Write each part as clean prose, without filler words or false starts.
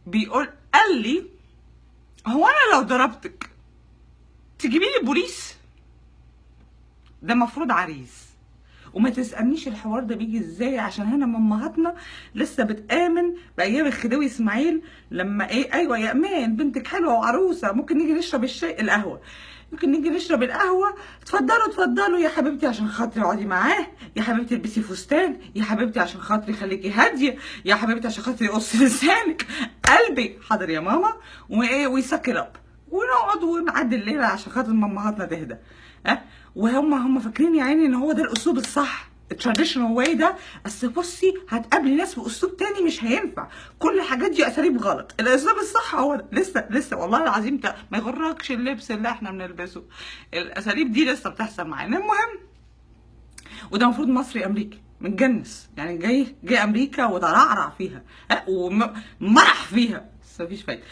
بيقول، قال لي: هو انا لو ضربتك تجيبي لي بوليس؟ ده مفروض عريس. وما تسالنيش الحوار ده بيجي ازاي، عشان هنا امهاتنا لسه بتامن بايام الخديوي اسماعيل، لما ايه، ايوه يا امان بنتك حلوة وعروسه، ممكن نيجي نشرب الشاي القهوه، ممكن نيجي نشرب القهوه، اتفضلوا اتفضلوا يا حبيبتي عشان خاطري اقعدي معاه، يا حبيبتي البسي فستان، يا حبيبتي عشان خاطري خليكي هاديه، يا حبيبتي عشان خاطري قصي لسانك، قلبي حاضر يا ماما، وايه we suck it up ونقعد ونعدي الليلة عشان خاطر مامهاتنا تهدى. ها، وهم هم فاكرين يا عيني ان هو ده الاسلوب الصح، ال traditional way ده. بس بصي، هتقابلي ناس باسلوب تاني مش هينفع، كل الحاجات دي اساليب غلط، الاسلوب الصح هو ده. لسه لسه والله العظيم ما يغركش اللبس اللي احنا بنلبسه، الاساليب دي لسه بتحصل معانا. المهم، وده المفروض مصري امريكي متجنس، يعني جاي جاي امريكا وترعرع فيها، ها، ومرح فيها، بس مفيش فايده.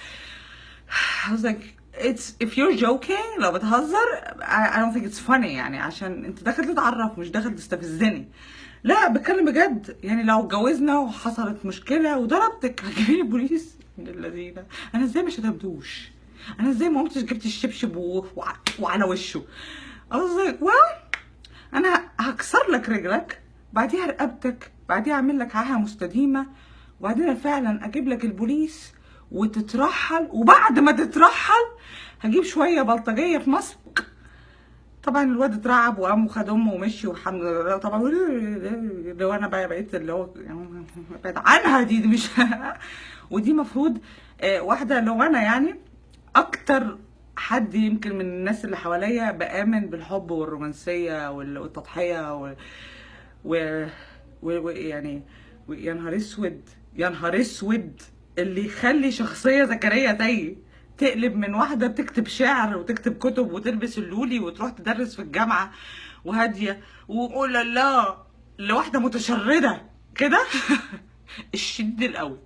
I was like، it's if you're joking، لو بتهزر، I don't think it's funny، يعني عشان انت داخل تتعرف مش داخل تستفزني. لا، بتكلم بجد، يعني لو اتجوزنا وحصلت مشكلة وضربتك هتجيبيلي البوليس؟ من الذين انا ازاي ما شتمتوش؟ انا ازاي ما قمتش جبت الشبشب وعلى وشه؟ I was like، well، انا هكسر لك رجلك، بعديها رقبتك، بعديها اعمل لك عاهة مستديمة، وبعدين فعلا اجيب لك البوليس وتترحل، وبعد ما تترحل هجيب شوية بلطجية في مصر. طبعا الواد اترعب وقام وخد امه ومشي، والحمد لله. طبعا لو انا بقى بقيت اللي هو بعيد عنها، دي مش ودي مفروض واحدة لو انا يعني اكتر حد يمكن من الناس اللي حواليا بآمن بالحب والرومانسية والتضحية و يعني يا نهار اسود، يا نهار اسود اللي يخلي شخصية زكريا تاي تقلب من واحدة بتكتب شعر وتكتب كتب وتلبس اللولي وتروح تدرس في الجامعة وهادية وقول لا لواحدة متشردة كده الشديد القوي.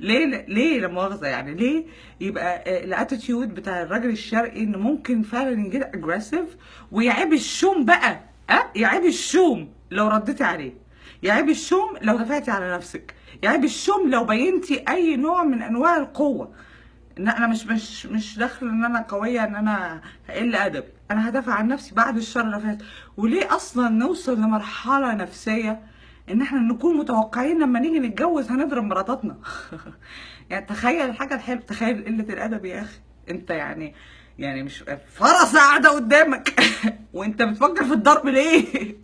ليه ليه لا مؤاخذة يعني ليه يبقى ال attitude بتاع الراجل الشرقي انه ممكن فعلا يجي aggressive ويعيب الشوم بقى، اه يعيب الشوم لو رديتي عليه، يعيب الشوم لو دافعتي على نفسك، يعيب الشوم لو بينتي اي نوع من انواع القوه، ان انا مش داخله ان انا قويه، ان انا هقل ادبي، انا هدافع عن نفسي بعد الشر اللي فات. وليه اصلا نوصل لمرحلة نفسية ان احنا نكون متوقعين لما نيجي نتجوز هنضرب مراتاتنا؟ يعني تخيل الحاجة الحلوه، تخيل قلة الادب يا اخي، انت يعني مش فرسه قاعدة قدامك وانت بتفكر في الضرب ليه؟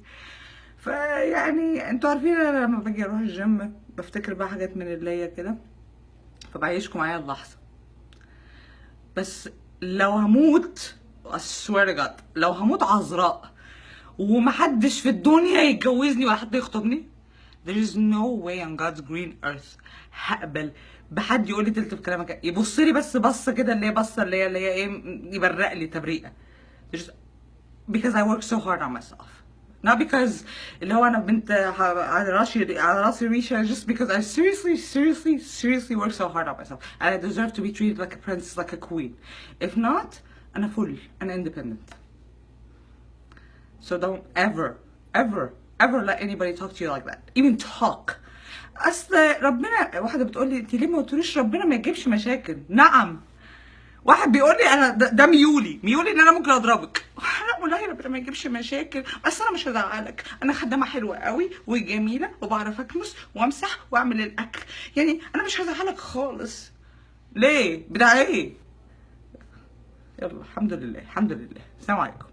فيعني انتوا عارفين انا لما باجي اروح الجيم بفتكر بقى حاجات من اللي هي كده، فبعيشكم معايا اللحظه. بس لو هموت، I swear to God، لو هموت عذراء ومحدش في الدنيا يتجوزني ولا حد يخطبني، there is no way on God's green earth هقبل بحد يقول لي تلت في كلامك، يبص لي بس بصة كده اللي هي بصة اللي هي ايه، يبرق لي تبريئه. There's because I work so hard on myself، not because اللي هو انا بنت على راسي ريشه، just because I seriously seriously seriously work so hard on myself and I deserve to be treated like a princess، like a queen. if not، انا full، انا independent. so don't ever ever ever let anybody talk to you like that، even talk. اصل ربنا، واحدة بتقول لي: انت ليه ما قلتليش ربنا ما يجيبش مشاكل؟ نعم، واحد بيقول لي انا ده ميولي ان انا ممكن اضربك. لا والله ربنا ما يجيبش مشاكل، بس انا مش هزعلك، انا خدامه حلوة قوي وجميلة وبعرف اكنس وامسح واعمل الاكل، يعني انا مش هزعلك خالص. ليه؟ بتاع ايه؟ يلا، الحمد لله، الحمد لله، السلام عليكم.